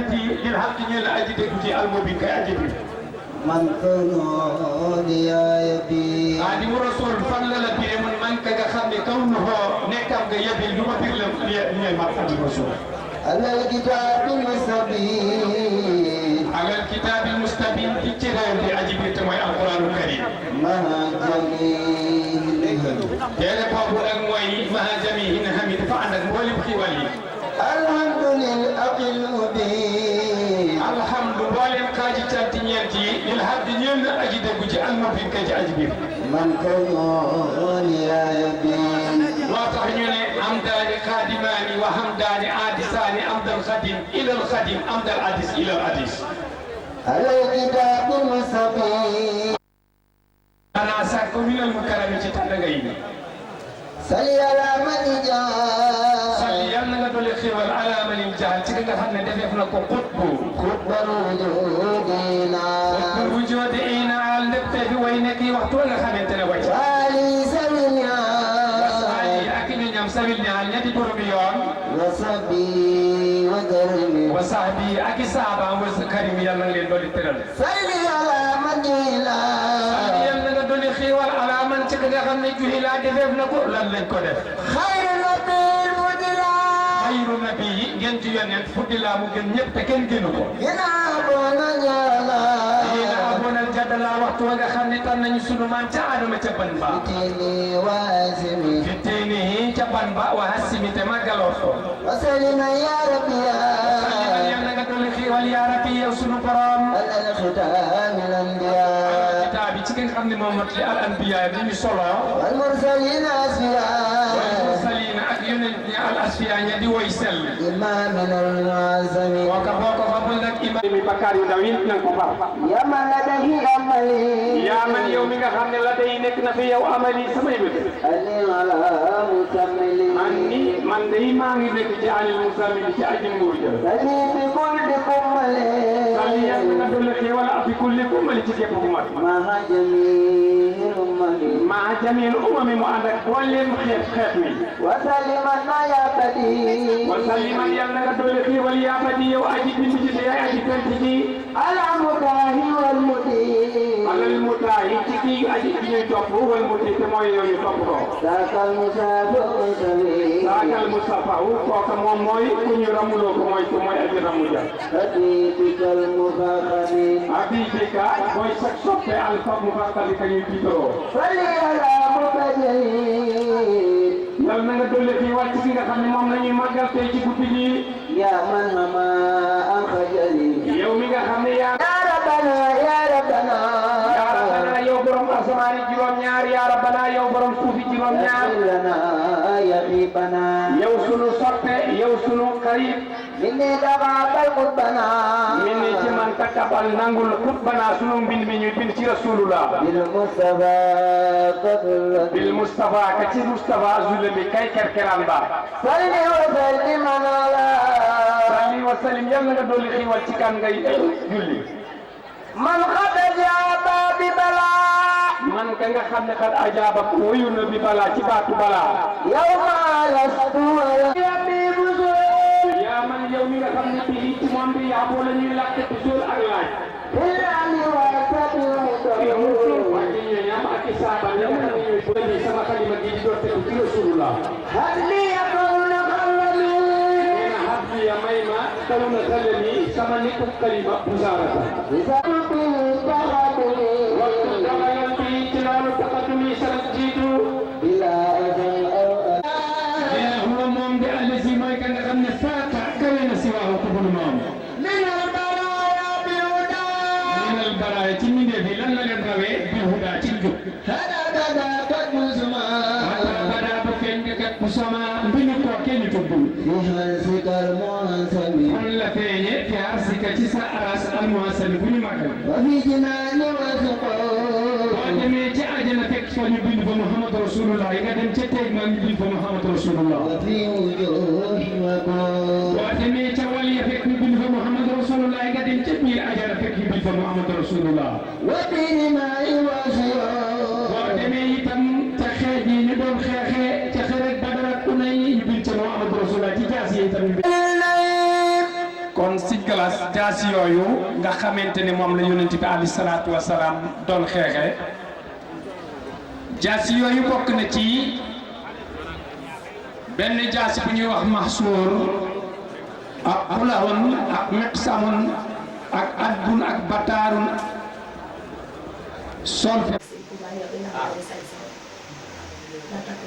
ñeenti lil xaq ñeel aji dégg ci almubin kay aji bi man kawnu liya bi Xaadimu Rasuul fan la la biree man ka nga xam ne kaw nu xoo nekkam nga yebil lu ma bir la ñeel ma Xaadimu Rasuul alal kitaabil mustabin alal kitaabil mustabin di ci réew di aji bi te mooy alquraanul karim maha jamil téere boobu nag mooy maha jamihin hamid dafa ànd ak mboolem xiwal yi alhamdulil aqil mubin alhamdu mboolem xaaji cant ñeent yi lil habdi ñeel na aji déggu ci almubin kay ci aji biir man kawnu liya bi moo tax ñu ne amdaani xaadimaani wa hamdaani aadisaani amdal xadim ilal xadim amdal adis ilal adis alal kitaabil mustabin ana sàkk minal mukarrami ci tàndaga yi salli ala man jaa salli yal na nga dolli xéwal ala manil jaal ci nga xam ne defeef na ko xutbu xutbal wujudina xutbul wujudi ina al ndëpp fi way nekk yi waxtu nga xamante ne wàcc wali sawinya wasaali ak ñu ñam sawil ñaal ñetti boromi yoon wasabi wa karimi wa sahbi ak i saabaam wa karim yal na nga leen dolli tëral salli ala man jila salli yal na nga dolli xéwal ala man ci nga xam ne juhi laa defeef na ko lan lañ ko def xayru nabil mudila xayru nabi yi ngeen ci yonent fuddi laa mu gën ñëpp te kenn gënu ko ginaa bona ñaala yéena abonal jaddalaa waxtu wa nga xam ne tan nañu sunu maam ca Adama ca ban ba tini wasimi fi teeni ca ban ba wa hasimi te màggaloo ko wasalima ya rabbiya salliman yal na nga dolli xiiwal yaa rabbi yow sunu borom alal xitaamil anbiya kitaab bi ci ki nga xam ne moom mot li al anbiya bi ñu solo wal mursalin asfiya wal mursalina ak yonent ñi al asfiya ña di woy sell imamin almuazami boo ko fabul nag imam mi bakkaar yu ndaw yi nanga ko far ya man ladahi amali yaa man yow mi nga xam ne la day nekk na fi yow amali samay bët ali ala mutamili man day maa ngi nekk ci alil musamili ci aji nguur ja sali bi kulli kummali salli yal na nga dolli xéewal fi kulli kummali ci képp ku mat maha jamil ummali maa jamil umami mu ànd ak booleem xeet wi wasaliman na ya badi wa salliman yal na nga dolli xéewal yaa badi yow aji bind ci te yaay aji fent ci ala mudahi wal mudi alal mutaahi ci kii aji bi ñuy topp wal muti te mooy yow ñu topp ko sakal musafu sawi saakal Mustafa wu kooka moom mooy ku ñu ramuloo ko mooy aji ramu ja habibikal mufakhami habibika mooy sax soppe alfa mu fakkali ka ñuy tiitaroo salli ala mutajahid yal na nga dolli fii wàcc ki nga xam ne moom la ñuy màggal tey ci guddi gi ya man hama an khajali yow mi nga xam ne yaa rabbana ya rabbana yaa rabbana yow borom asamaani juróom-ñaar yaa rabbana yow borom suufi juróom-ñaar lana ya ribana yow sunu soppe yow sunu xarit minni taqabbal qutbana min ni ci man takkabal nangul xutbana sunu mbind mi ñu bind ci rasulullah bil mustafa bil mustafa ka ci mustafa zulmi kay kerkeran ba salli wa sallim ala salli wa sallim yal na nga dolli xiiwal ci kan ngay julli man khadaja bi bala man ka nga xam ne xat ajaaba woyu na bi balaa ci baatu balaa yawma lastu ya bi busul yaa man yow mi nga xam ne bii ci moom bi yaa boo la ñuy lakk ci suul ak laaj ilani wa sabi waa ji ñoom ak i saaba ñi nga xam ne ñooy bëri sama xalima gi di doon tegu ci rasulullah hadli yakun khalami nee na xam ya may ma taw na xale ni sama nitu kalima musaarata bisabi tahabili waxtu doxalal bi ci loolu taxatumi sarat jiitu bila ajal aw nee na huwa moom de allasi mooy ka nga xam ne faata kawe na si waaw ko bunu moom min al baraya bi huda min al baraaya ci mbindeef yi lan la leen rawee bi huda ci njub hada dada kat musuma badaa bu feeñ nga kat bu sama mbind ko kenn tuddul fi halsikal muhansami kon la feeñe fi arsika ci sa aras almuhasani bu ñu màggal wa fi jinani wa suqo boo demee ci àjjana fekk fa ñu bind fa Muhammad Rasulullah nga dem ca tey ma ñu bind fa Muhammad Rasulullah wa fi wujuhi wa boo demee ca wàll ya fekk ñu bind fa Muhammad Rasulullah nga dem ca biir àjjana fekk ñu bind fa Muhammad Rasulullah wa fi nimai wa siyo boo demee itam ca xeex yi ñu doon xeexee ca xeex Badar ak Unay ñu bind ca Muhammad Rasulullah ci jaas yi itam ñu bind kon siggal galas jaasi yooyu nga xamante ne moom la yonent bi alayhi salaatu wa salaam doon xeexe jaasi yooyu bokk na ci benn jaasi bu ñuy wax maxsuur ak xulahun ak miqsamun ak adbun ak bataarun sol